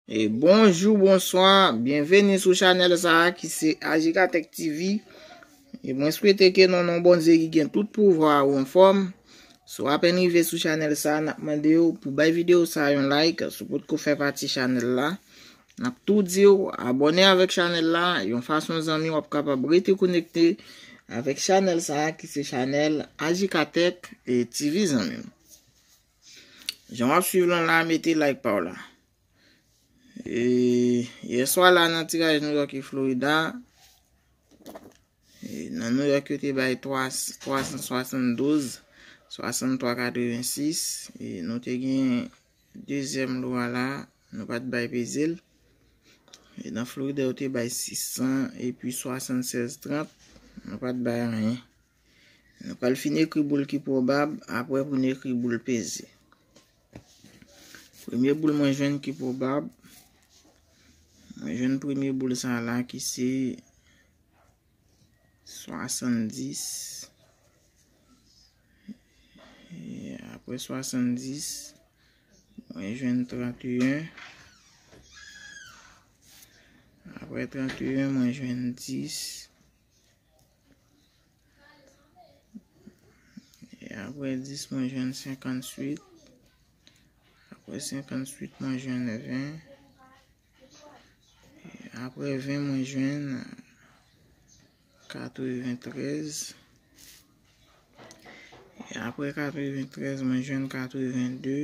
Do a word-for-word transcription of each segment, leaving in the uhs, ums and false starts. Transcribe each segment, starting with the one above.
E bonjou, bonswa, byenveni sou chanèl sa a ki se Ajikatèk T V. E mwen swete ke nan non Bondye ki gen tout pouvwa ou anfòm. Si w apèn rive sou chanèl sa a, n ap mande w pou bay videyo sa a yon like. Si w potko fè pati chanèl la, n ap tou di w abòne avèk chanèl la. Yon fason zanmi w ap kapab rete konekte avèk chanèl sa a ki se chanèl Ajikatèk e T V zanmi m. Jan w ap swiv lan la, mete like pa w la. E, yèswa la nan tiraj New York e Florida, e, nan New York yo te bay twa, twa san swasann douz, swasann twa katrevensis, e nou te gen dezyèm lo a la, nou pa t bay peze l. E nan Florida yo te bay sis san epi swasann sèz trant, nou pa t bay anyen. Nou pral fin ekri boul ki pwobab, apre pou n ekri boul peze. Premye boul mwen jwenn ki pwobab, mwen jwenn premye boul sa la ki se swasanndis. E apre swasanndis, mwen jwenn tranteyen. Apre tranteyen, mwen jwenn dis. E apre dis, mwen jwenn senkantuit. Apre senkantuit, mwen jwenn ven. E apre ven, mwen jwenn katreventrèz. E apre katreventrèz, mwen jwenn katrevende.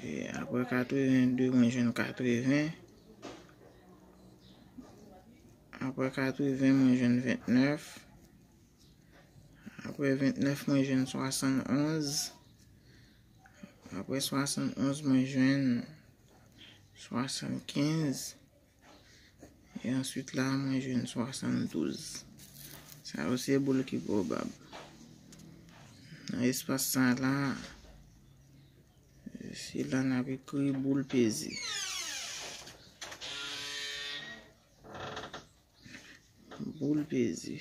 E apre katrevende, mwen jwenn katreven. Apre katreven, mwen jwenn ventnèf. Apre ventnèf, mwen jwenn swasannonz. Apre swasannonz, mwen jwenn swasannkenz. E answit la, mwen jwenn swasanndouz. Sa yo se boul ki pwobab. Nan espas sa la, se la n ap ekri boul peze. Boul peze.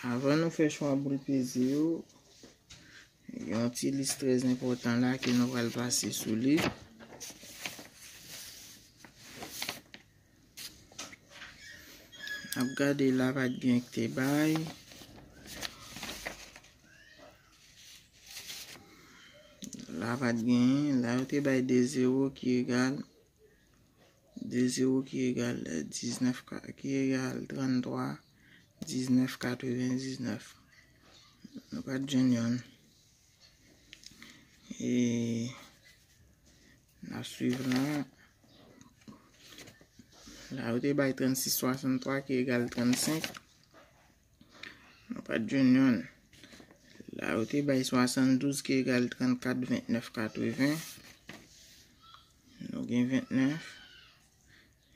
Avan nou fè chwa boul peze yo, yon ti lis trè enpòtan la ke nou pral pase sou li. N ap gade la pa t gen ki te bay. La pa t genyen. La yo te bay de zewo ki egal, de zewo ki egal, eh, diznèf ka-, ki egal tranntwa, diznèf katrevendiznèf. Nou pa t jwenn yonn. E n ap swiv la. La yo te bay trannsis swasanntwa ki egal trannsenk. Nou pa t jwenn yonn. La yo te bay swasanndouz ki egal trannkat ventnèf katreven. Nou gen ventnèf.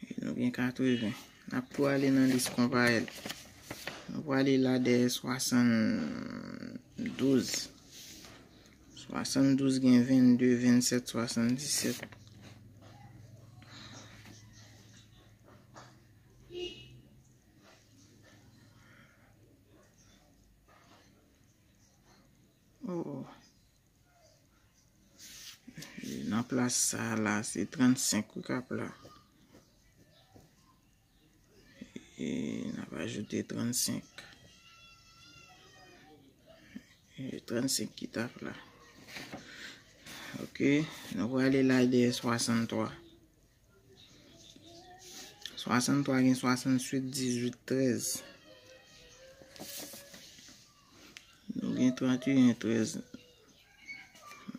E nou gen katreven. N ap tou ale nan lis konparèl. Nou prale la dèyè swasanndouz. Swasanndouz gen vennde, vennsèt, swasanndisèt. Oh, oh. Nan plas sa a la, se trannsenk wi k ap la. E n ap ajoute trannsenk. E trannsenk ki t ap la. Ok, nou prale la dèyè swasanntwa. Swasanntwa gen swasanntuit, dizuit, trèz. Nou gen tranteyen, trèz.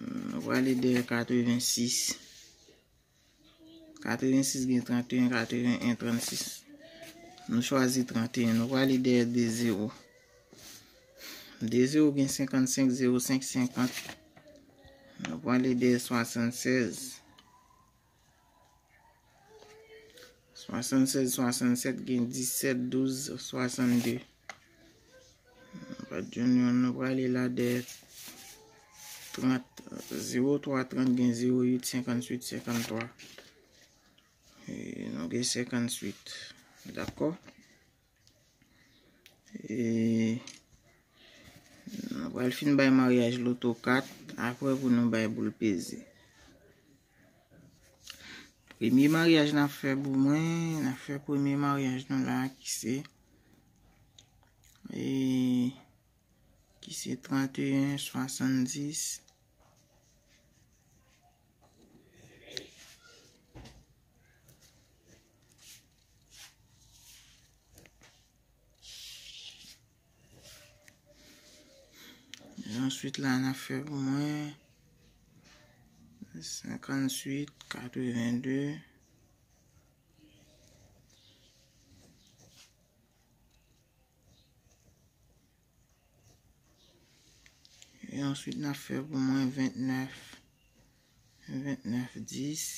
Nou prale dèyè katrevensis. Katrevensis gen tranteyen, katreven, trannsis. Nou chwazi tranteyen. Nou prale dèyè de zewo. De zewo gen senkannsenk, zewo senk, senkant. Nou prale dèyè swasannsèz. Swasannsèz, swasannsèt gen disèt, douz, swasannde. Nou pa t jwenn yonn, nou prale la dèyè trant, zewo twa trant gen zewo uit, senkanntuit, senkanntwa. E nou gen senkantuit. Dakò? E Pral fin bay maryaj loto kat, apre pou nou bay boul peze. Premye maryaj n ap fè pou mwen, n ap fè premye maryaj nou la ki se, e, ki se trannteyen swasanndis. E answit la, n ap fè pou mwen senkantuit, katrevenn de. E answit, n ap fè pou mwen ventnèf, ventnèf dis.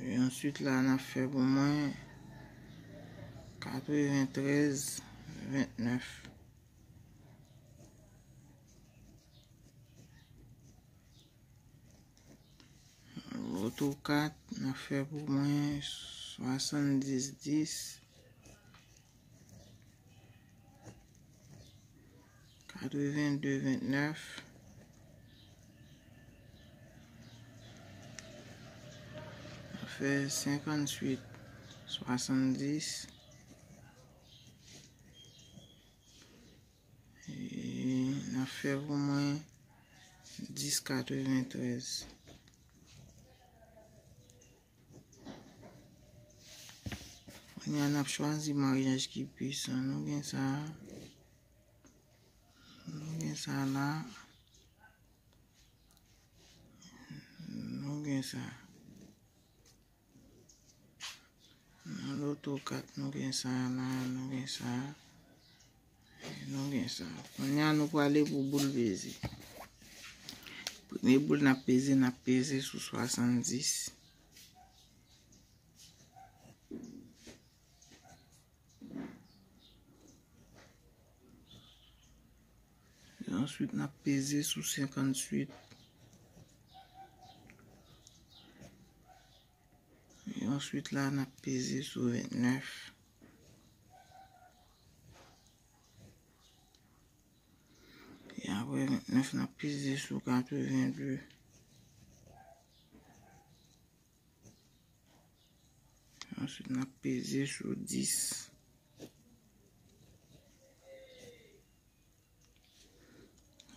E answit la, n ap fè pou mwen katreventrèz ventnèf. Loto kat, n ap fè pou mwen swasanndis dis, katrevenn de ventnèf. N ap fè senkantuit swasanndis. E n ap fè pou mwen dis katreventrèz. Kounye a, n ap chwazi maryaj ki pwisan. Nou gen sa a. Nou gen sa a la. Nou gen sa a. Nan loto kat, nou gen sa a la, nou gen sa a, nou gen sa a. Kounye a, nou prale pou boul peze. Premye boul n ap peze, n ap peze sou swasanndis. E answit, n ap peze sou senkantuit. E answit la, n ap peze sou ventnèf. E apre ventnèf, n ap peze sou katrevenn de. Answit, n ap peze sou dis.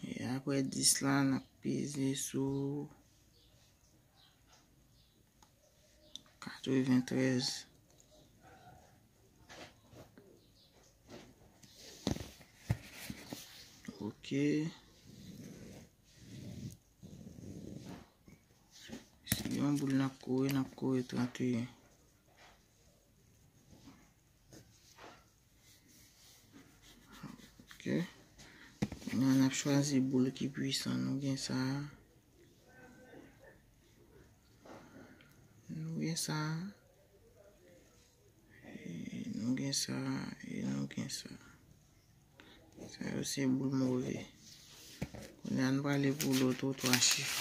E apre dis la, n ap peze sou katreventrèz. Ok. Si yon boul n ap kore, n ap kore trannteyen. Ok. Kounye a, n ap chwazi boul ki pwisan. Nou gen sa a. Nou gen sa a. E nou gen sa a. E nou gen sa a. Sa yo se boul move. Kounye a, nou prale pou loto twa chif.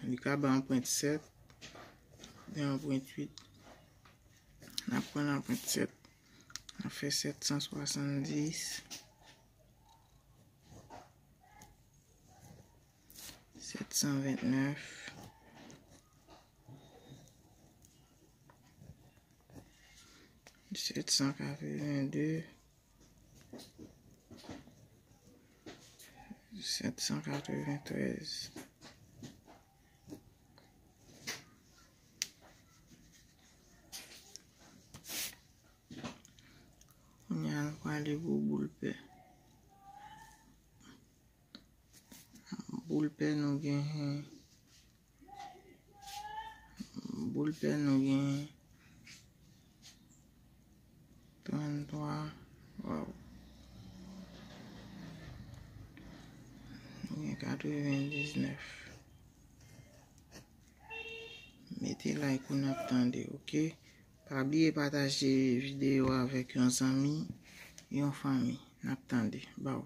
Li ka ba anprent sèt, oubyen anprent uit. N ap pran anprent sèt. N ap fè sèt san swasanndis, sèt san ventnèf, sèt san katrevenn de, sèt san katreventrèz. Kounye a, nou prale pou boul pè. Boul pè nou genyen. Boul pè nou genyen. Tranntwa. Waw. Nou gen katrevendiznèf. Mete like ou, n ap tande, ok? Pa bliye pataje videyo a avèk yon zanmi, yon fanmi. N ap tande. Baw.